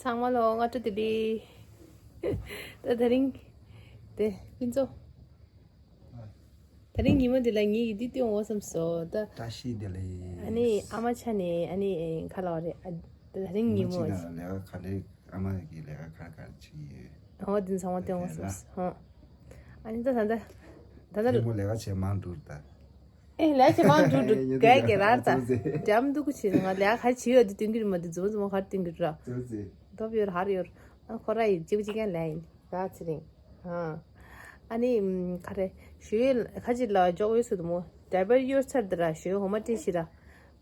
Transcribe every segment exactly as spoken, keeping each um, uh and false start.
ཚང་མ་ལོ་སྔ་དྲོ་བདེ་ལེགས། ད་དེ་རིང་དེ་ཕུན་ཚོགས། དེ་རིང་ཉིན་མོ་འདི་ལ་ངེད་ཀྱིས་འདི་སྟོན་འོ་བསམ་སོང་ད། བཀྲ་ཤིས་བདེ་ལེགས། ཨ་ནི་ཨ་མ་ཆ་ནས་ཨ་ནི་ག་ལ་བ་རེད། ཨ་དེ་རིང་ཉིན་མོ། ཉིན་མོ་ཅིག་ལ་ལས་ཀ་ག་འདྲས། ཨ་མ་གི་ལས་ཀ་ག་ག་བྱེད་ཀྱི་ཡོད། འོ་འདི་ཚང་མ་སྟོན་འོ་བསམ་སོང་། ཨ་ནི་ད་ད་ད་ད་ད། ཉིན་མོ་ལས་ཀ་བྱེད་མང་འགྲོ་ད། ཨེ་ལས་བྱེད་མང་འགྲོ་འགྲོ་ག་གེ་ར་ད། འཇམ་འདུག་གི་བྱེད་ང་ལས་ཀ་ག་བྱེད་ཡོད་འདི་སྟོན་གི་རེད་མ་འདི་འཛོམས་འཛོམས་ག་སྟོན་གི་ར། ཐོབ་ཡོད་ཧར་ཡོད། ཨ་ཁོ་ར་ཡི་གཅིག་པ་གཅིག་རྐྱང་ལས་ཡིན། ར་ཚེ་རིང་། ཨ། ཨ་ནི་ཨམ་ག་རེ། ཞོའི་ཁ་ཅིག་ལ་འཇོག་ཡོད་སུ་དུ་མོ། ཌའི་པར་གཡོར་ཚར་དུ་ར་ཞོའི་འོ་མ་སྤྲད་ཤི་ར།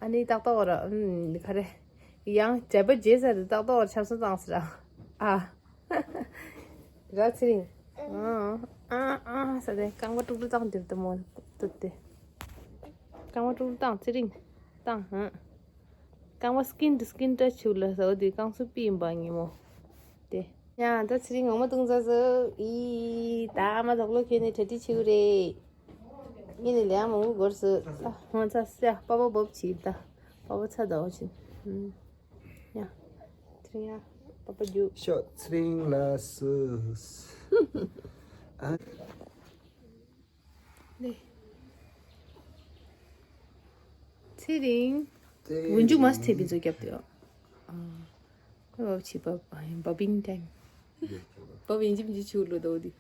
ཨ་ནི་ཏག་ཏག་བ་ར་ཨམ་ག་རེ། ཡང་ཌའི་པར་བརྗེས་ཚར་དུ་ཏག་ཏག་བ་ར་ཆབ་གསང་བཏང་སི་ར། ཨ། ར་ཚེ་རིང་། ཨ་ཨ་ཨ་ས་དེ་རྐང་པ་དཀྲུག་དཀྲུག་བཏང་དེར་དུ་མོ་ཏུ་དེ། རྐང་པ་དཀྲུག་དཀྲུག་བཏང་ཚེ་རིང་། བཏང་ཧ། རྐང་པ་སི་ཀིན་ཊུ་སི་ཀིན་ཊ་ཆུ་ལ་ཟ་བ་དེ་རྐང་སུ་པི་ཡིན་པ་ངེས་མོ། དེ། ཡང་ད་ཚེ་རིང་ངོ་མ་བཏུང་ཚར་སོང་། ཨི། ད་ཨ་མ་དོག་ལོ་ཁྱོད་ནས་གྲ་སྒྲིག་བྱེད་དགོས་རེད། ངས་ནས་ལས་མང་པོ་འགོར་སོང་། ཨ་ཧོན་ཚ་སེ་པ་པ་བབ་བྱེད་ད། པ་པ་ཚ་ད་འོ་བྱེད། ཡང་། ཚེ་རིང་ཡ། པ་པ་རྒྱུག་ཤོག་ཚེ་རིང་ལ་སུ། ཨ། ནས། ཚེ་རིང་། ཚེ་རིང་། འུན་ཇུ་མ་སི་ཐེབས་པའི་ཚོ་རྒྱབ་དུས། ཨ། ཁོ་བབ་ཆི་བབ་བབ་ཨིན་ཊའིམ། བབ་ཡིན་གཅིག་མིན་གཅིག་ཆུ་ལོ་དོ་དི།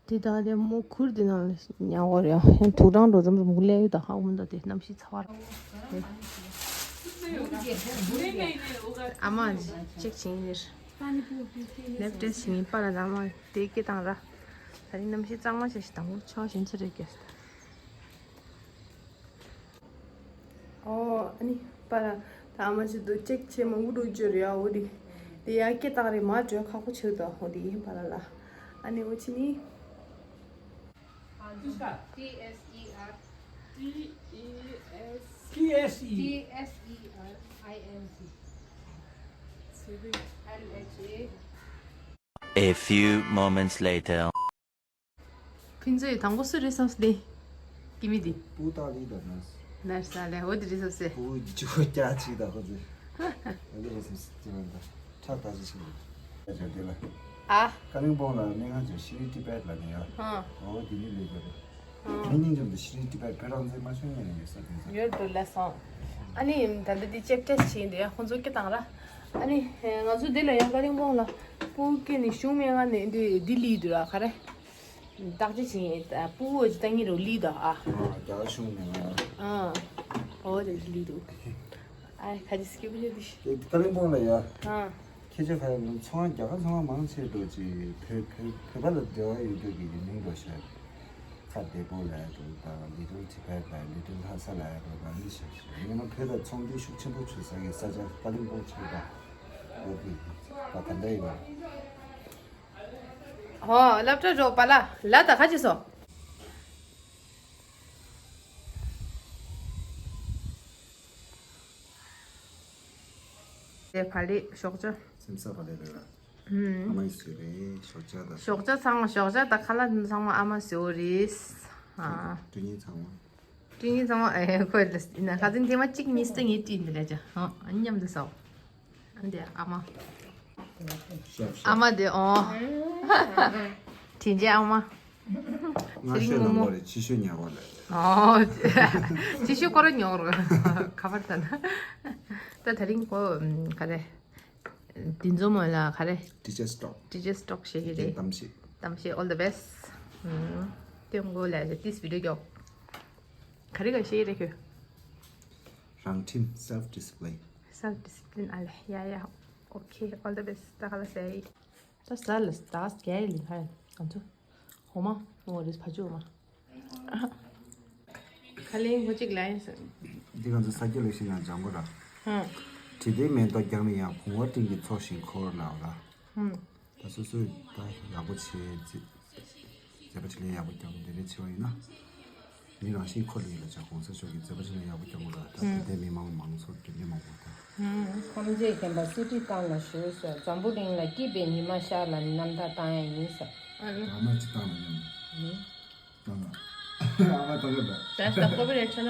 དེ་དག་དེ་མོ་ཁུར་དེ་ནང་ལ་ཉ་འོར་ཡང་ཡང་དུག་སྦྲང་འགྲོ་ཙམ་ཙམ་མུ་ལེ་ཡོད་ད་ཧ་གོ་མི་འདུག་དེ་གནམ་གཤིས་ཚ་བ་ར། ཨ་མ་ཅེག་བྱེད་ཡིན་ནིར། ལེབ་ཊེ་སི་བྱེད་ཡིན་པ་ལ་ད་མ་དེ་སྐད་བཏང་ར། ད་རིང་གནམ་གཤིས་གཙང་མ་བྱས་ཤིག་དང་པོ་ཆོག་བཞིན་ཚུ་རེད་སྐད། ཨོ་ཨ་ནི་པ་ར་ད་ཨ་མ་ཅི་འདུག་ཅེག་བྱེད་མང་པོ་འགྲོ་རྒྱུ་རེད་ཨ། འོ་དེ་དེ་ཡ་སྐད་བཏང་རེད་མ་འགྲོ་ཁག་པོ་ཆེ་འདུག་འོ་དེ་ཡིན་པ་ལ་ལ། ཨ་ནི་འོ་ཅི་ནི། T S E R T E S T S E T S E R I N G L H A. A few moments later. ཕུན་ཚོགས་དང་པོ་སུ་རེད་བསམ་སྟེ། ཀི་མི་དེ། པུ་ཏཱ་ལི་དང་ནར་སི། ནར་སི་ཨ་ལེ་འོ་དེ་རེད་བསམ་སྟེ། པུ་ཇུ་ཀྱ་ཅིག་དང་ཁོ་ཚོས། འོ་དེ་རེད་བསམ་སྟེ་ཁྱེད་རང་དང་ཁྲག་ལྟ་ཅི་ཞིག་རེད། ཡ་ཅག་དེ་ལ། ཨ། ཀ་ལིང་པོང་ལ་གནས་ཁང་ཅིག་ཤི་རི་ཏི་པེད་ལ་ནས་ཡ། ཧང་། འོ་དེ་ནི་ལས་དགོས་རེད། ཧང་། མི་སྙིང་རྗེ་མོ་དེ་ཤི་རི་ཏི་པེད་བོད་རང་བཙན་མ་བྱུང་ངས་ནས་ཡོད་ས་དེ་ཚོ། ཡོད་འགྲོ་ལ་སོང་། ཨ་ནི་ད་ལྟ་དེ་ཅེག་ཊེ་སི་བྱས་འདི་ཡ་ཁོང་ཚོ་སྐད་བཏང་ར། ཨ་ནི་ང་ཚོ་འདི་ལ་ཡང་ཀ་ལིང་པོང་ལ་སྤུ་གུ་སྐྱེས་ནས་གཞུང་མེད་ང་ནས་འདི་འདི་ལི་འདུག་ར་ག་རེ། བརྟག་དཔྱད་བྱེད་ཡིན། སྤུ་གུ་ཅིག་ལྟ་ཉིན་རུ་ལི་དང་ཨ། ཨ་རྒྱ་གཞུང་ནས་ང་། ཨ། ཨོ་དེ་ལི་འདུག་ཨ་ཁ་ཅིག་སྐྱིད་པོ་ཡོད་དེ། དེ་ཀ་ལིང་པོང་ལ་ཡ། ཨ། ཁྱེད་ཚོ་ག་ཚོང་ཁང་རྒྱ་གར་ཚོང་ཁང་མང་ཆེ་འགྲོ་ཅིག་བོད་བོད་བོད་པ་ལ་འབྲེལ་བ་ཡོད་རྒྱུ་གི་ཡིན་མིན་འགྲོ་ཤག་ཁ་བདེ་པོ་ལ་འགྲོ་དང་Little Tibet་ལ་Little Lhasa་ལ་འགྲོ་དང་འདི་ཤག་ཤག་ཡིན་ན་བོད་ལ་ཚོང་འབྲེལ་ཤུགས་ཆེན་པོ་བྱེད་ས་གི་ས་ཆ་ཀ་ལིང་པོང་ཆགས་པ་འོ་དེ་ད་ག་འདྲ་ཡིན་པ། ཧོ་སློབ་གྲྭ་འགྲོ་པ་ལ་ལ་ད་ཁ་ཅི་སོ། དེ་ཕ་ལེ་ཞོགས་ཇ། སེམས་ས་ཕ་ལེ་རེད་ལ། ཨ་མ་ཡིས་བཟོས་རེད་ཞོགས་ཇ་དང་། ཞོགས་ཇ་ཚང་མ་ཞོགས་ཇ་དང་ཁ་ལག་འདི་ཚང་མ་ཨ་མ་བཟོས་རེད། ཨ། དུས་ཡུན་ཚང་མ། དུས་ཡུན་ཚང་མ་ཨེ་ཁོས་ལ་ཡིན་ན་ཁ་སང་ཐེངས་མ་གཅིག་གཉིས་སྟེ་ངས་བྲིས་འདི་ལས་ཇ་ཨ་མཉམ་དུ་ཟའོ། ཨ་འདི་ཨ་མ། ཤབ་ཤབ། ཨ་མ་དེ་ཨོ། དྲིན་ཆེ་ཨ་མ། ང་ཚེ་རིང་ཤོད་ནང་མོ་པོ་རེད་ཕྱི་ཤོད་ཉག་པོ་ལས། ཨོ། ཕྱི་ཤོད་ཁོ་ར་ཉོག་ར་ཁ་པར་ད་ན། ད་དེ་རིང་ཁོ་ག་རེ། འདི་ཚོ་མོ་ལ་ག་རེ། Teacher's talk། Teacher's talk་བྱེད་ཀྱི་རེད། གཏམ་བཤད། གཏམ་བཤད། All the best། ཨུམ། དེ་མགོ་ལ་this video མགྱོགས། ག་རེ་ག་བཤད་རེད་ཁྱོད། རང་ཁྲིམས། Self discipline། Self discipline་ཨ་ལེ། ཡ་ཡ། Okay, all the best། ད་ག་ལ་ཟེར། ད་ཟ་ལ་ད་རྒྱལ་ལི་ཧ་ང་ཚོ་འོ་མ་འོ་རེད་ཕ་ཆུ་འོ་མ། ཁ་ལེན་ཧོ་ཅིག་ལ་ཡིན་ཟེར། འདི་ང་ཚོ་ས་སྐྱ་ལེགས་ཤིང་ཡང་ལྗང་གུ་ར། ཧུང་། དྲི་ལྡན་མེ་ཏོག་རྒྱང་ནས་ཡང་བུང་བ་སྤྲིན་གྱི་ཚོགས་བཞིན་འཁོར་ལ་འོ་ར། ཧུང་། ད་སོ་སོས་ད་ཡག་པོ་བྱེད་ཅིག་མཛད་པ་ཆེ་ལས་ཡག་པོ་རྒྱག་དགོས་དེ་འདྲ་བྱེད་པ་ཡིན་ན། མི་རང་བཞིན་ཁོ་ལ་ཡིན་ལ་བྱ་གོང་ས་མཆོག་གིས་མཛད་པ་ཆེ་ལས་ཡག་པོ་རྒྱག་དགོས་ལ་ད་ད་ལྟའི་མི་མང་མང་ཚོགས་རྒྱུན་ལས་མང་པོ་དང་། ཐམས་ཅད་མཁྱེན་པ་སྲིད་ཁྲི་རྐང་ལ་བཞུགས་ཟེར། འཛམ་བུ་གླིང་ལ་སྐྱིད་པའི་ཉི་མ་ཤར་ལ་རྣམ་ཐར་བཏང་ཡ་ཡིན་ཟེར། ཨ་མ་ཅི་བཏང་ལ་ཉམས། ཨ་མ་བཏང་ལ་ད་ད་ཀོ་པི་རེ་ཆ་ན།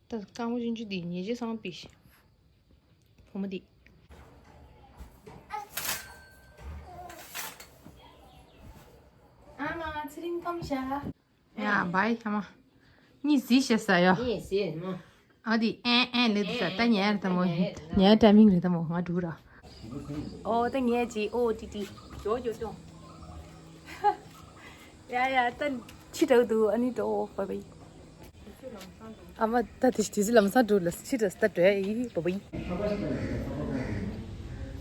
ད་རྐང་པ་ཆུང་ཆུང་འདི་ཉེས་ཆད་སང་པིས། བུ་མོ་འདི། ཨ་མ་ཚེ་རིང་ཕམ་བཞག་ཡ་བའི་ཨ་མ། གཉིད་ཟི་ཤ་ས་ཡ། གཉིད་ཟི་མ། ཨ་དི་ཨེ་ཨེ་ལེ་དི་ས་ད་ཉལ་རེད་ད་མོ། ཉལ་ཊའི་མིང་རེད་ད་མོ། ང་འགྲོ་ར། ཨོ་ད་ཉལ་ཅི་ཨོ་ཏི་ཏི། ཇོ་ཇོ་ཅོ། ཡ་ཡ་ད་ཕྱི་དྲག་འདུག་ཨ་ནི་འགྲོ་བའི་བའི། ཨ་མ་ད་དེ་དེ་ཚོ་ལམ་སང་འགྲོ་ལ་ཕྱི་དྲག་ད་འགྲོ་ཡ་ཡི་བའི་བའི། ཁ་པར་ཞིག་ལ་ཡོད་ཁ་པར་ཁོང་དེ།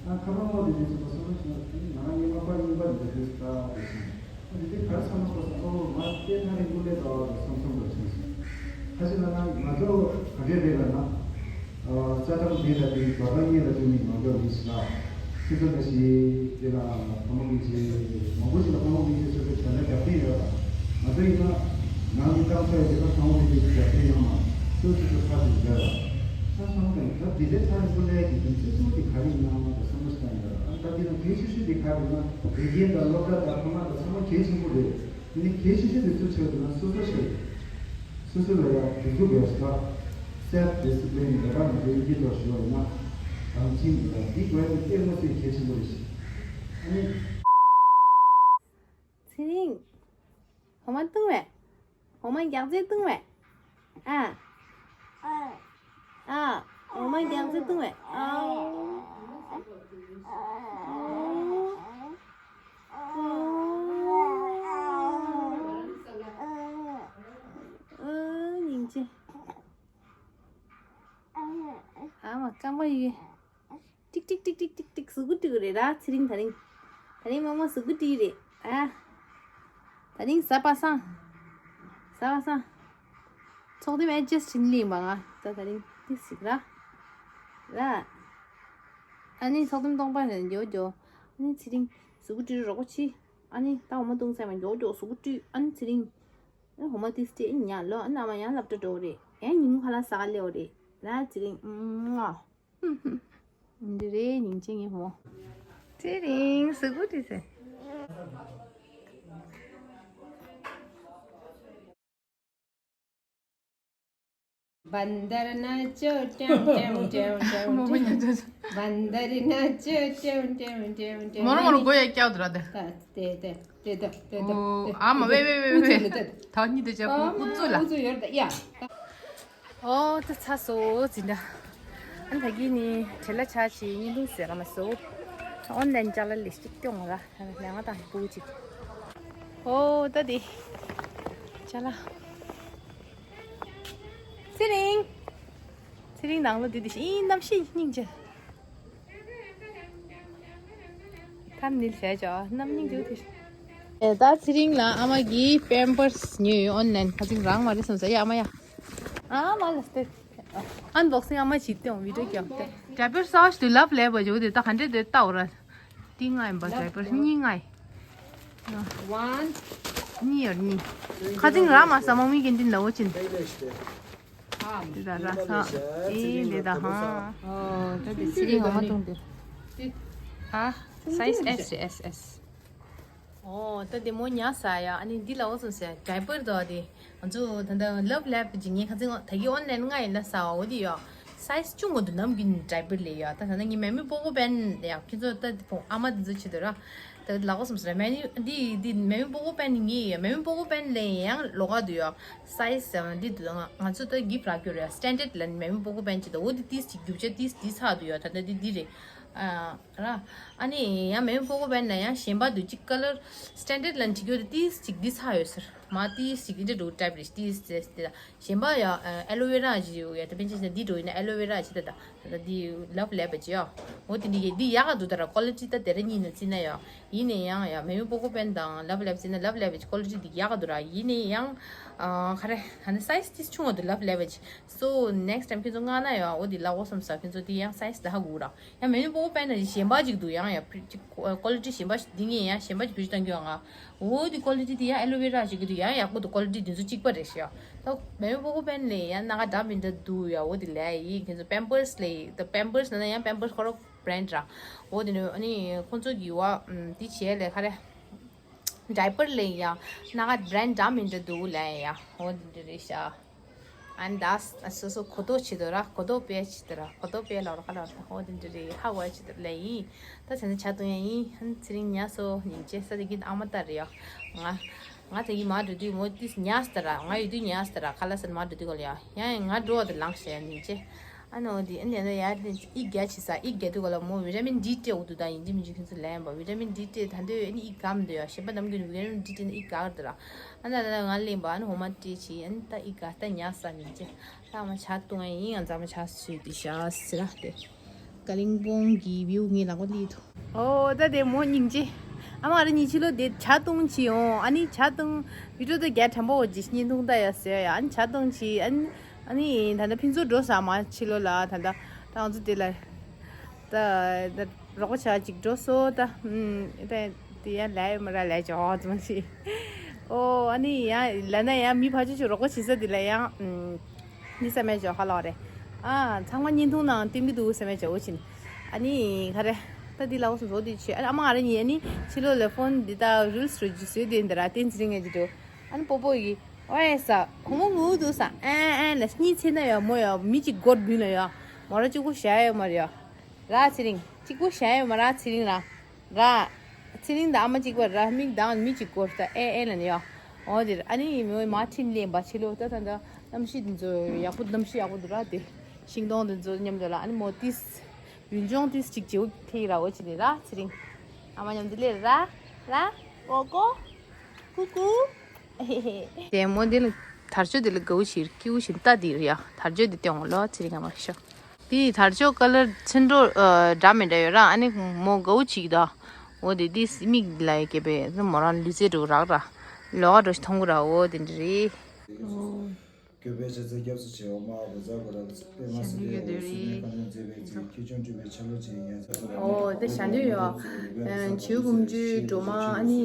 ཨ་ཁ་པར་ཁོང་དེ་དེ་ཚོ་ཚོ་ཚོ་ཞིག་ང་རང་ཉི་མ་པར་རྙིང་པ་འདི་འདྲ་དེ་ལྟ་བུ་ཞིག་ཨ་འདི་དེ་གར་ཚང་མ་ཁོ་ཚོ་ཨོ་ང་སྐད་ཐང་རིང་པོ་ལས་ལྟ་བ་དང་སོང་སོང་འགྲོ་ཞིག་ཁ་ཤས་ལ་ན་ང་ཚོ་ག་འདྲས་རེད་ལ་ན། རྩ་ཁྲིམས་འདི་ལ་དེ་དོ་དམ་གཉིས་ལ་དེ་ནི་ནོར་འཁྲུལ་མི་སྲིད་ལ། ཁྱེད་ཚོ་ལ་ཞིག་དེ་ལ་བུ་མོ་གི་ཆེད་མང་པོ་ཞིག་ལ་བུ་མོ་གི་ཆེད་ཚོ་གི་དོན་ལ་རྒྱབ་རྟེན་ཡོད་པ། ང་ཚོ་ཡིན་ན་ནང་གི་ཏང་ཚོ་ཡི་དེ་ལ་བུ་མོ་གི་ཆེད་རྒྱབ་རྟེན་ཡོད་མ་ཚོ་ཆེད་ཚོ་ཕ་ཞིག་ཡོད་པ། ད་སོང་ཙང་ད་འདི་ལས་ཚ་རིང་པོ་ལས་ཀྱི་དུས་ཚོད་ཚོ་གི་ག་རེ་ཡིན་ནའང་ད་བསམ་བློ་ཞིག་བཏང་ཡོད་པ། ད་འདི་ལ་གལ་ཆེ་ཤོས་དེ་ག་རེ་ཡིན་ན་དགེ་རྒན་དང་སློབ་གྲྭ་དང་ཕ་མ་དང་ཚང་མ་གལ་ཆེན་པོ་རེད། དེ་ནི་གལ་ཆེ་ཤོས་དེ་སུ་ཆགས་འདུག་ན་སོ་སོ་ཆགས་འདུག་སོ་སོ་ལ་ཡང་དུས་ཚོད་དགོས་ཤག self discipline ལས་ཀ་མི་འདྲ་ཡིན་གྱི་ཐོག་ཞུ་བ་ཡིན་ན། རང་བཞིན་གྱི་ལ་འདི་དགོས་ཏེ་ལྟད་མོ་སེ་གལ་ཆེན་པོ་རེད་ཤག་ཨ་ནི། ཚེ་རིང་། འོ་མ་བཏུང་བས། འོ་མ་རྒྱག་རྩེ་བཏུང་བས། ཨ། ཨ། འོ་མ་རྒྱག་རྩེ་བཏུང་བས། ཨ། ཨ། སྙིང་རྗེ། ཨ་མ་སྐམ་པོ་ཡིན། ཏིག་ཏིག་ཏིག་ཏིག་ཏིག་ཏིག་གཟུགས་པོ་བཀྲུས་རེད་ར་ཚེ་རིང་ད་རིང་། ད་རིང་མ་མ་གཟུགས་པོ་བཀྲུས་རེད་ཨ། ད་རིང་གཟའ་པ་སངས། གཟའ་པ་སངས། ཚོགས་དེ་མ་ཇེས་ཕྲིན་ལིང་བ་ང་ད་ད་རིང་ཏིག་ཞིག་ར། ར། ཨ་ནི་ཚོགས་དེ་སྟོང་པ་ནས་འགྱོ་འགྱོ། ཨ་ནི་ཚེ་རིང་གཟུགས་པོ་བཀྲུས་རོགས་པ་ཆི། ཨ་ནི་ད་འོ་མ་བཏུང་ཚར་མ་འགྱོ་འགྱོ་གཟུགས་པོ་བཀྲུས་ཨ་ནི་ཚེ་རིང་། ཨ་འོ་མ་ཏིག་སྟེ་ཨ་ནི་ཉལ་ལོ་ཨ་ནི་ཨ་མ་ཡང་སློབ་གྲྭ་འགྲོ་རེད་ཨ་ཉིན་མོ་ཁ་ལག་ཟ་ག་སླེབས་རེད་ར་ཚེ་རིང་ཨུམ། འདི་རེད་སྙིང་རྗེ་ངའི་བུ་མོ། ཚེ་རིང་གཟུགས་པོ་བཀྲུས་ཟེར། बंदर नाचो ट्याउ ट्याउ ट्याउ ट्याउ बंदर नाचो ट्याउ ट्याउ ट्याउ ट्याउ མོ་རང་མོ་རང་མགོ་ཡ་སྐྱག་འདུག་ར་དེ། དེ་དེ་དེ་དེ་དེ་དེ། ཨོ་ཨ་མ་ཝེ་ཝེ་ཝེ་ཝེ། ད་གཉིས་དེ་ཅག་ཨུ་ཚུགས་ལ། ཨུ་ཚུགས་ཡོད་ད་ཡ། ཨོ་ད་ཚ་སོ་ཟིན་ད། ཨ་ད་གི་ནི་བྲེལ་ལ་ཆ་ཆེ་ཉིན་དུ་ཟེར་ག་མ་སོ། ཨོན་ལན་ཅ་ལ་ལི་སྟིག་ཀྱོང་ར་ལ་ང་དང་བུ་ཅིག་ཨོ་ད་དེ། ཅ་ལ། ཚེ་རིང་། ཚེ་རིང་ནང་ལོ་དེ་དེ་ཤི་ཨིན་གནམ་གཤིས་སྙིང་རྗེ། ཁམ་ནིལ་བྱས་ཅོ་གནམ་སྙིང་རྗེ་དེ། ད་ཚེ་རིང་ལ་ཨ་མ་གིས་པེམ་པར་སི་ཉོས་ཡོད་ཨོན་ལན་ཁ་ཚིག་རང་མ་རེད་བསམ་ས་ཡ་ཨ་མ་ཡ། ཨ་མ་ལ་སྟེ། ཨན་བོག་སིང་ཨ་མ་བྱིས་ཏེ་འོང་བི་ཌིའོ་རྒྱབ་སྟེ། ཌའི་པར་གསར་པ་ཞིག་དུ་ལབ་ལེབ་བ་ཇོ་དེ་ད་ག་འདྲས་དེ་ལྟ་འོ་ར། ཏི་ང་ཡིན་པ་ཌའི་པར་གཉིས་ང་ཡིན། One གཉིས་ཡོད་གཉིས། ཁ་ཚིག་ར་མ་ས་མ་མི་གན་ཏིན་ལ་འོ་ཅིན། དེ་ད་ར་ས་ཨེ་དེ་ད་ཧང་། ཨོ་ད་དེ་ཚེ་རིང་ཨ་མ་བཏུང་དེ། ཨ་སའི་ཛི་ཨེས་ཨེས་ཨེས། ཨོ་ད་དེ་མོ་ཉག་ས་ཡ་ཨ་ནི་འདི་ལ་འོ་སོང་ཟེར་ཌའི་པར་དོ་དེ། ང་ཚོ་ད་ལྟ་ལབ་ལེབ་ཇི་ངའི་ཁ་ཚིག་ད་གི་ཨོན་ལན་ང་ཡིན་ལ་ས་བ་འོ་དེ་ཡོ། སའི་ཛི་ཅུང་ངོ་དུ་ནམ་གིན་ཌའི་པར་ལས་ཡོ་ད་ད་ནི་ངའི་མེ་མེ་པོ་པོ་པན་ཡ་ཁྱེད་ཚོ་ད་དེ་ཕོ་ཨ་མ་དེ་ཚོ་ཆེ་དོ་ར། ད་ལ་འོ་སོང་ཟེར་མེ་ནི་འདི་འདི་མེ་མེ་པོ་པོ་པན་ངའི་ཡ་མེ་མེ་པོ་པོ་པན་ལས་ཡང་ལོག་ག་དུ་ཡོ། སའི་ཛི་འདི་དུ་ང་ང་ཚོ་ད་གི་ཕ་ར་ཀྱོ་ར་སི་ཊན་ཌར་ཌི་ལ་ནི་མེ་མེ་པོ་པོ་པན་ཅི་ད་འོ་དེ་ཏིས་ཅིག་རྒྱུ་ཆ་ཏིས་ཏིས་ཚ་དུ་ཡོ་ད་ད་འདི་འདི་རེད། ཨ། ར། ཨ་ནི་ཡང་མེ་མེ་པོ་པོ་པན་ན་ཡང་གཞན་པ་དུ་གཅིག་ཀ་ལར་སི་ཊན་ཌར་ཌི་ལན་བྲིས་རྒྱུ་དེ་ཏིས་གཅིག་འདི་ཚ་ཡོད་ཟེར། མ་ཏིས་གཅིག་འདི་འདྲ་འགྲོ་ཊའིབ་རེད་ཏིས་ཟེར་ཏེ་ད། གཞན་པ་ཡང་ཨེ་ལོ་ཝེ་ར་ཞིག་ཡོད་ཡ་ད་པན་ཆེན་ཆེན་འདི་འགྲོ་ཡིན་ན་ཨེ་ལོ་ཝེ་ར་ཞིག་ད་ད་ད་འདི་ལབ་ལེབ་པ་ཅི་ཡོ། འོ་དེ་འདི་གི་འདི་ཡག་ག་འདུག་ད་ར་ཀོ་ལི་ཊི་ད་དེ་ར་གཉིས་ནས་བརྩིས་ན་ཡོ། ཡིན་ནས་ཡང་ཡ་མེ་མེ་པོ་པོ་པན་དང་ལབ་ལེབ་བརྩིས་ན་ལབ་ལེབ་པ་ཅི་ཀོ་ལི་ཊི་འདི་ཡག་ག་འདུག་ར་ཡིན་ནས་ཡང་ཨ་ག་རེ་ད་ནི་སའི་ཛི་ཏིས་ཆུང་བ་འདུག་ལབ་ལེབ་པ་ཅི། སོ་ནེག་སི་ཊའིམ་ཁྱེད་ཚོ་མངགས་ན་ཡང་འོ་དེ་ལབ་འོ་བསམ་ས་ཁྱེད་ཚོ་དེ་ཡང་སའི་ཛི་དེ་ཧ་གོ་ར། ཡང་མེ་མེ་པོ་པོ་པན་ན་གཞན་པ་ཅིག་འདུག་ཡང་ཡ་ཀོ་ལི་ཊི་གཞན་པ་ཞིག་འདི་ངས་ཡང་གཞན་པ་ཅིག་བེད་སྤྱོད་གཏང་རྒྱུ་ཡང་ང་། འོ་དེ་ཀོ་ལི་ཊི་དེ་ཡང་ཨེ་ལོ་ཝེ་ར་ཞིག་གི་དུ་ཡང་ཡག་པོ་འདུག་ཀོ་ལི་ཊི་དེ་ཚོ་གཅིག་པ་རེད་ཤག་ད་མེ་མེ་པོ་པོ་པན་ལས་ཡང་སྣ་ཁ་འདྲ་མི་འདྲ་འདུག་ཡ། འོ་དེ་ལས་ཡིན་ཁྱེད་ཚོ་པེམ་པར་སི་ལས་ད་པེམ་པར་སི་ན་ན་ཡང་པེམ་པར་སི་ཁོ་ར་བྷི་རན་ཌི་ར། འོ་དེ་ནི་ཨ་ནི་ཁོང་ཚོ་གི་བ་དེ་བྱས་ལས་ཁ་རེ། ཌའི་པར་ལས་ཡ་སྣ་ཁ་བྷི་རན་ཌི་འདྲ་མི་འདྲ་འདུག་ལས་ཡ། འོ་དེ་འདྲ་རེད་ཤག་ཨན་དཱས་སོ་སོ་གོ་རྟོགས་བྱེད་དོ་ར། གོ་རྟོགས་སྤེལ་བྱེད་དོ་ར། གོ་རྟོགས་སྤེལ་ལ་ར་ཁ་ལ་ར་ཧོ་དེ་འདྲ་རེད། ཧ་གོ་བྱེད་དོ་ལ་ཡིན། ད་བྱས་ན་ཇ་བཏུང་ཡ་ཡིན། ཨན་ཚེ་རིང་ཉལ་སོ་སྙིང་རྗེ། ས་དེ་གི་ཨ་མ་ལྟར་རེད་ཡ། ང་ང་དེ་གི་མ་འགྲོ་དུས་མོ་ཏིས་ཉལ་སྟ་ར། ང་ཡོད་དུས་ཉལ་སྟ་ར། ཁ་ལ་སར་མ་འགྲོ་དུས་གོ་ལ་ཡ། ཡ་ཡ་ང་འགྲོ་བ་དེ་ལངས་ཤེ་ཡ་སྙིང་རྗེ། ཨ་ནོ་དེ་ཨན་དེ་ན་ཡ་དེ་ཨི་རྒྱ་ཆི་ས་ཨི་རྒྱ་དུས་གོ་ལ་མོ་བི་ཊ་མིན་ཌི་སྤྲད་འོ་དུ་ད་ཡིན་གཅིག་མིན་གཅིག་ཁྱོད་ཚོ་ལན་པ་བི་ཊ་མིན་ཌི་སྤྲད་ད་འདོད་ཨ་ནི་ཨི་གམ་འདོད་ཡ། གཞན་པ་ནམ་རྒྱུན་བི་ཊ་མིན་ཌི་སྤྲད་ན་ཨི་ག་ག་དུ་ར། ཨ་ན་ན་ན་ང་ལེན་པ་ཨ་ནི་འོ་མ་སྤྲད་ཆི་ཨ་ནི་ད་ཨི་ག་ད་ཉལ་ས་སྙིང་རྗེ། ད་མ་ཇ་བཏུང་ཡ་ཡིན། ང་ཚ་མ་ཇ་སུས་དེ་ཤ་སི་ར་དེ། ཀ་ལིང་པོང་གི་བིའུ་ངའི་ལག་པ་ལི་ཐུ། ཨོ་ད་དེ་མོ་སྙིང་རྗེ། ཨ་མ་ར་ཉི་ཕྱི་ལོ་དེ་ཇ་བཏུང་ཆི་ཡོང་། ཨ་ནི་ཇ་བཏུང་བི་ཏྲོ་ད་རྒྱ་ཁྲམ་པོ་འོ་ཇི་སྙིང་ཐུང་ད་ཡ་ཟེར་ཡ། ཨ་ནི་ཇ་བཏུང་ཆི་ཨ་ནི་ཨ་ནི་ད་ད་ཕིན་ཚོ་འགྲོ་ས་མ་ཕྱི་ལོ་ལ་ད་ད་ད་ང་ཚོ་དེ་ལ་ད་ད་རོགས་པ་ཆ་གཅིག་འགྲོ་སོ་ད་ཨུམ་ད་དེ་ཡ་ལས་ཡོད་མ་ར་ལས་ཇོ་ཙམ་ཞིག་ཨོ་ཨ་ནི་ཡ་ལ་ན་ཡ་མི་ཕ་ཆུ་ཆུ་རོགས་པ་བྱེད་ས་དེ་ལ་ཡ་ཨུམ། འདི་ས་མེད་ཅོ་ཧ་ལོ་རེད། ཨ་ཚང་མ་བརྙན་ཐུང་ནང་སྟོན་གི་འདུག་ས་མེད་ཅོ་འོ་ཆིན། ཨ་ནི་ག་རེ། ད་འདི་ལ་འོ་སོ་འགྲོ་འདི་ཆེ་ཨ་ཨ་མ་ག་རེ་ཉི་ཨ་ནི་ཕྱི་ལོ་ལ་ཕོན་འདི་ད་རིལ་སི་རུ་ཇི་སུའི་དེ་འདི་ར་བསྟན་ཚེ་རིང་ངེ་ཅི་འགྲོ། ཨ་ནི་པོ་པོ་ཡི་ཨོ་ཨེ་ས་ཁོ་མོ་ངུ་འདུག་ས་ཨ་ཨ་ལ་གཉིད་ཚེ་ན་ཡོ་མོ་ཡོ་མི་ཅིག་སྒོར་བུན་ལ་ཡོ། མོ་ར་གཅིག་པོ་ཞ་ཡོ་མ་རེ་ཡོ། ར་ཚེ་རིང་གཅིག་པོ་ཞ་ཡོ་མ་ར་ཚེ་རིང་ར། ར། ཚེ་རིང་དང་ཨ་མ་གཅིག་པ་ར་མིག་དང་མི་གཅིག་སྐོར་ད་ཨེ་ཨེ་ལ་ནི་ཡ། འོ་དེར་ཨ་ནི་མོའི་མ་ཁྲིམས་ལེན་པ་ཕྱི་ལོ་ད་ད་ད་གནམ་གཤིས་འདི་ཚོ་ཡག་པོ་གནམ་གཤིས་ཡག་པོ་འདུག་ར་དེ། ཤིང་སྡོང་འདི་ཚོ་མཉམ་དུ་ལ་ཨ་ནི་མོ་ཏིས་ཡུལ་ལྗོངས་ཏིས་གཅིག་བྱེའུ་ཐེ་ར་འོ་ཅི་ནི་ར་ཚེ་རིང་། ཨ་མ་མཉམ་དུ་ལེ་ར་ར་ཀོ་ཀོ་ཀུ་ཀུ། དེ་མོ་འདི་ལ་དར་ལྕོག་འདི་ལ་དགའ་བོ་ཞིག་སྐྱིད་བོ་ཞིག་ལྟ་འདི་རེད་ཡ། དར་ལྕོག་འདི་སྟོན་འོང་ལོ་ཚེ་རིང་ཨ་མ་ཤོག་དེའི་དར་ལྕོག་ཀ་ལར་ཚིན་གྲོ་ཨ་འདྲ་མི་འདྲ་ཡོད་ར། ཨ་ནི་མོ་དགའ་བོ་ཅིག་ད། འོ་དེ་དེ་མིག་ལ་ཡི་གེ་བས་མོ་རང་ལུས་རྩལ་འགྲོ་རག་ར། ལོག་ག་འགྲོ་ཞིག་མཐོང་གི་ར་འོ་དེ་འདྲ་རེད། སྐྱོ་བའི་ཆ་ཚ་སྐྱབས་སུ་མཆིའོ། མ་འོ་ཟ་གོ་ར་པད་མ་སེ་ལེའོ། སེ་ལེ་ཀ་ནན་མཛེས་པའི་ཚིག་ཁྱེད་ཅུང་སྤྲུལ་པའི་ཆ་ལུགས་ཅན་ཡ། འོ་དེ་ཞྭ་འདུས་ཡོ། བྱིའུ་འབུམ་ཆུའི་སྒྲོལ་མ་ཨ་ནི་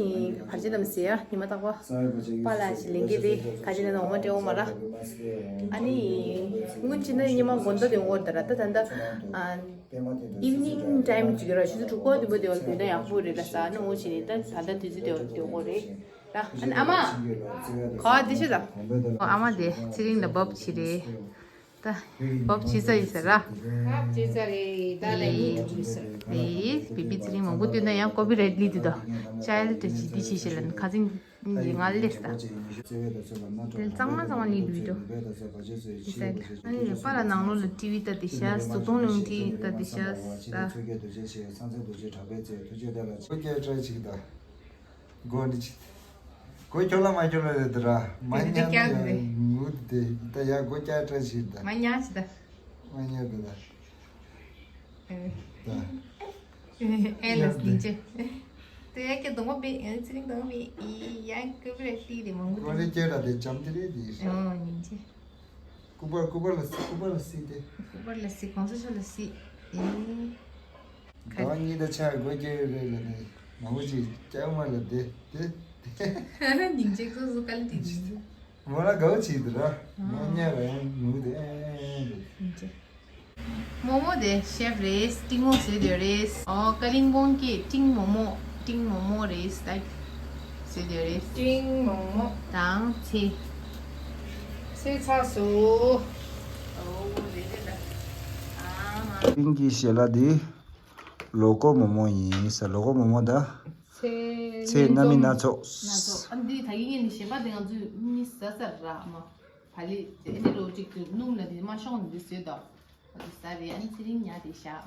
བར་ཆད་རྣམས་སེལ་ཡ་ཉི་མ་རྟག་པ། པཱ་ལགས་ཀྱི་ལས་འགན་དེ་ག་ཅི་ནས་ནོ་འོ་མ་སྤྲད་འོ་མ་ར། ཨ་ནི་སྔོན་ཅི་ན་ཉི་མ་དགོང་དག་དེ་འོར་ད་ར་ད་ད་ད། ཨིབ་ནིང་ཊའིམ་ཅིག་ར་ཆུ་ཚོད་དྲུག་པ་དུས་པ་དེ་བ་དུས་ན་ཡག་པོ་རེད་ལ་ས་ནི་འོ་ཆི་ནི་ད་ད་ད་དུས་ཚོད་དེ་བ་དུས་འོ་རེད་ར། ཨ་ནི་ཨ་མ། ག་བ་དེ་ཤི་ད། ཨ་མ་དེ་ཚེ་རིང་ལ་བབ་ཆི་རེད། ད་བབ་ཆི་ས་ཡིན་ས་ར། བབ་ཆི་ས་རེད་ད་ལ་ཡིན་ཡིན་ས་རེད། བི་བི་ཚེ་རིང་མང་པོ་དུས་ན་ཡང་ཀོ་པི་རའེ་ཊི་ལི་དུས་ད་ཅའི་ལྡི་ཅི་དི་ཆི་ཤི་ལ་ཁ་ཚིང་ཡིན་ང་ལེ་ས། དེ་གཙང་མ་གཙང་མ་ནི་འདུག་འགྲོ། ཨ་ནི་པཱ་ལགས་ནང་ལོགས་ལ་ཊི་ཝི་ལྟ་དེ་ཤ་གཟུགས་མཐོང་ལུང་ཊི་ལྟ་དེ་ཤ་ད། སྒོ་ཁྱོད་ལ་མ་ཁྱོད་ལ་རེད་དུ་ར། མ་ཉན་ན་ཡང་ངུ་དེ་ད་ཡ་སྒོ་ཀྱ་ཀྲ་ཞིག་ད། མ་ཉན་ཞིག་ད། མ་ཉན་དེ་ད། ཨེ་ལ་སྙིང་རྗེ། དེ་ཡ་ཀྱ་གདོང་པ་བེ་ཨེ་ཚེ་རིང་གདོང་པ་བེ་ཨི་ཡ་ཀུ་བེ་ལ་ཏི་དེ་མང་པོ་སྒོ་རེ་ཀྱ་ཀྲ་དེ་ཅམ་དེ་རེད་དེ། ཨོ་སྙིང་རྗེ། སྐུ་པར་སྐུ་པར་ལ་སྐུ་པར་ལ་སི་དེ། སྐུ་པར་ལ་སི་གོང་ས་མཆོག་ལ་སི། ཨེ། གང་གཉིས་ད་ཆ་དགོས་ཀྱི་རེད་ལ་ནི་མང་པོ་ཅིག་ཀྱག་མ་ལ་དེ་དེ། སྙིང་རྗེ་སོ་སོ་དཀའ་ལས་དེ་དེ། མོ་ལ་དགའ་བོ་བྱེད་འདུག་ར། མོ་ཉལ་བ་ཡང་ངུ་དེ་ཨེ་ཨེ་ཨེ་དེ། སྙིང་རྗེ། མོག་མོག་དེ་ཤེབ་རེད། ཏིང་མོག་བཟོས་དེ་རེད། ཨོ་ཀ་ལིང་པོང་གི་ཏིང་མོག་མོག་ཏིང་མོག་མོག་རེད་ད། བཟོས་དེ་རེད། ཏིང་མོག་མོག་དང་ཚེ། ཚེ་ཚ་སོ། ཨོ་རེད་རེད་ད། ཨ་མ། ཏིང་གི་ཞལ་ལག་འདི་ལོ་ཀོ་མོག་མོག་ཡིན་ས། ལོ་ཀོ་མོག་མོག་ད། ཚེ་ཚེ་སྣ་མིན་སྣ་ཚོགས། སྣ་ཚོགས་ཨ་འདི་ད་གིན་ངས་ནི་ཞེས་པ་དེ་ང་ཚོས་མི་ཟ་ཟ་ར་མ། ཕ་ལི་ཨེ་ནི་ལོ་གཅིག་ཏུ་སྣུམ་ལ་དེ་མ་ཤོང་ནི་འདི་བཟོས་དོ། ཨ་འདི་ཟ་རེད། ཨ་ནི་ཚེ་རིང་ཉལ་དེ་བཞག་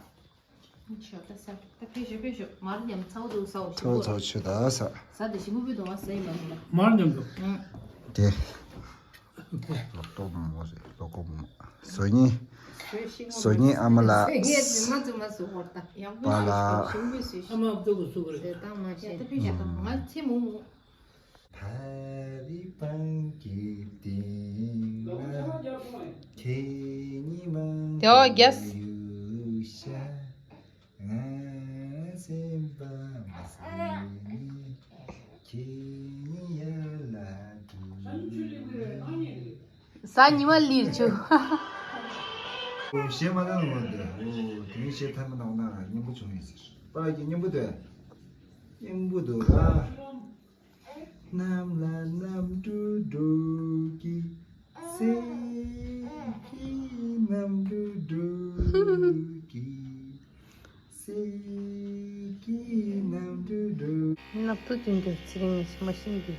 ཆོ་ད་ས་ད་ཕེ་ཤོ་ཕེ་ཤོ་མར་ཉམས་ཚ་བོ་འདུག་ས་འོ་ཞིག་ཚོ་ཚོ་ཆོ་ད་ས། ས་དེ་ཞིམ་པོ་པོའི་དོ་བ་ས་ཡིན་མ་མི་ལ། མར་ཉམས་འདུག་ཨང་། དེ། ལོ་ཏོག་མོ་མོ་རེད། ལོ་ཀོ་མོ་མོ། བཟོ་ཉེ། བཟོ་ཉེ་ཨ་མ་ལགས། ས་ཡས་ཇི་མ་ཇི་མ་བཟོ་བར་ད་ཡག་པོ་བཟོ་ཞིམ་པོ་བཟོ་ཞིམ། ཨ་མ་བཟོ་གི་བཟོ་གི་རེད། ད་མ་ཤེས་ད་ཕེ་ཤོ་ད་ང་ཚེ་མོ་མོ། ཕ་རི་པང་གི་སྟེང་ན་ཁྱེད་ཉི་མ་དེ་བ་རྒྱས། ཡུ་ཤ་ང་སེམས་པ་མ་སེམས་ནི་ཁྱེད་ཉི་ཡ་ལ་དུ་ས་ཉི་མ་ལིར་ཆུ། ཞེ་མ་ན་ལོ་འདི་ཨོ་དེ་ནི་ཞེ་ཐ་མ་ན་འོ་ན་སྙན་པོ་བྱུང་ཡིན་ཟེར། པ་གི་སྙན་པོ་འདུག་སྙན་པོ་འདུག་ཨ། གནམ་ལ་གནམ་གྲུ་འགྲོ་གི། གསེར་གྱི་གནམ་གྲུ་འགྲོ་གི། གསེར་གྱི་གནམ་གྲུ་འགྲོ། ནག་ཐུག་ཅན་གྱི་ཚེ་རིང་ངས་མ་ཤེས་འདི།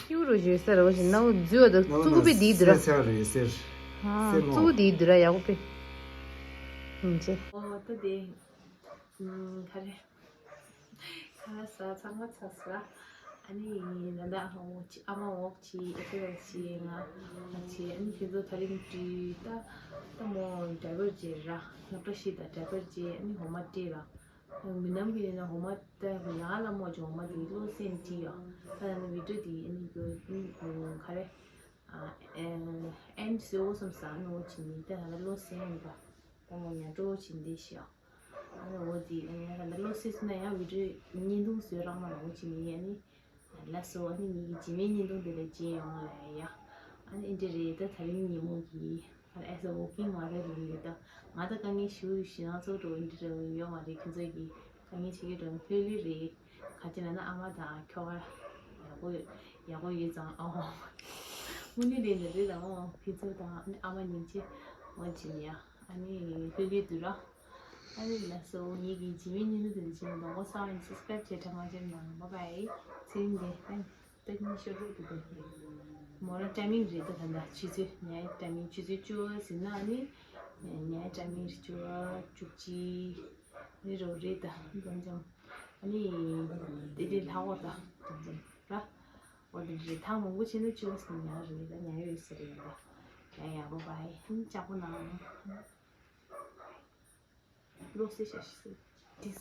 ཁྱིའུ་རུ་བཞོས་ཟེར་རོ་ཞིག་ནའུ་རྫུས་བ་དང་གཙུག་པའི་དེའི་དུ་ར། གསེར་ཆག་རེད་གསེར། ཨ་གསེར་མོ། གཙུག་དེའི་དུ་ར་ཡག་པོ་དཔེ། ཡིན་ཅེ། ཨོ་ད་དེ། ཨུམ་ག་རེ། ཁ་ལག་ཟ་ཚང་མ་ཚར་སོང་། ཨ་ནི་ད་ལྟ་ཨ་མ་འོག་ཅིག་ཨེ་ཁེ་ར་ཅིག་ང་ང་ཅིག་ཨ་ནི་ཁྱེད་ཚོ་དེ་རིང་བཀྲིས་ད་ད་མོ་ཌའི་པར་བརྗེ་ར་སློབ་གྲྭ་ཤི་ད་ཌའི་པར་བརྗེ་ཨ་ནི་འོ་མ་སྤྲད་ར། མི་ནམ་གི་ཡིན་ན་འོ་མ་ད་ཡང་ལ་མོ་ཅིག་འོ་མ་དེ་བློ་སེམས་བཀྲིས་ཡོད། ད་ཡང་ན་བི་ཌིའོ་དེ་ཨ་ནི་ག་རེ་ཨེན་སི་ཨོ་སམ་ས་ནོ་ཅིག་ནི་ད་ཡང་ན་བློ་སེམས་ཡིན་པ་ད་མོ་ཉལ་འགྲོ་ཅིག་འདི་ཤི་ཡོད། ཨ་ནི་འོ་དེ་ཨ་ནི་ད་ལྟ་བློ་སེམས་ན་ཡང་བི་ཌིའོ་བརྙན་ཐུང་བཟོས་རང་མ་ལ་འོ་ཅིག་ནི་ཨ་ནི་ལ་སོ་ཨ་ནི་ངེད་ཀྱི་རྗེས་མའི་བརྙན་ཐུང་དེ་ལ་མཇལ་ཡོང་ལ་ཡ། ཨ་ནི་ཨིན་དྲི་རེད་ད་དེ་རིང་ཉིན་མོ་གི་ཨ་ནི་ཨེ་ས་ཝོ་ཀིང་མ་རེད་རེད་ད་ང་ད་དཀའ་ངལ་ཞུ་ཞུ་ན་ཚོགས་འགྲོ་ཨིན་དྲི་རེད་ཡོད་མ་རེད། ཁྱོད་ཚོ་གི་དཀའ་ངལ་ཆེ་གི་འགྲོ་ལྷོད་ལྷོད་རེད། ག་ཅི་ན་ན་ཨ་མ་དང་ཁྱོ་ག་ཡག་པོ་ཡག་པོ་ཡོད་ཙང་ཨོ། དངོས་གནས་རེད་ནི་རེད་ལ་ཨོ་ཕི་ཚོ་དང་ཨ་མ་ཉིན་ཆེ་ཨོ་ཅི་ནི་ཡ་ཨ་ནི་ལྷོད་ལྷོད་དུ་ར། ཨ་ནི་ལ་སོ་ངེད་ཀྱི་རྗེས་མའི་བརྙན་ཐུང་དེ་ལ་ཅི་ནི་ནོ་ངོ་ས་ཨ་ནི་སབ་སི་ཀ་རབ་བྱེད་ཁྲ་མ་བྱེད་ནང་བ་བའི་ཚེ་རིང་དེ་ཨ་ནི་ད་ཉིན་ཤོར་འགྲོ་གི་འདུག་མོ་ར་ཊའི་མིང་རེད་ད་ད་ད་ཆུ་ཚོད་ཉའི་ཊའི་མིང་ཆུ་ཚོད་བཅུ་ཟིན་ན་ཨ་ནི་ཉའི་ཊའི་མིང་བཅུ་བཅུ་གཅིག་རེད་རོ་རེད་ད་འཛོམས་འཛོམས། ཨ་ནི་དེ་དེ་ལྷག་འོ་ད་དུམ་དུམ་ར། འོ་དེ་རེད་ཐང་མང་པོ་བྱས་ན་བཅུ་པ་སུ་ཉར་རེད་ད་ཉར་ཡོད་ས་རེད་ད། ཡ་ཡ་བ་བའི་ཨིན་ལྕགས་པོ་ནང་བློ་སེ་ཤ་ཤི་སི།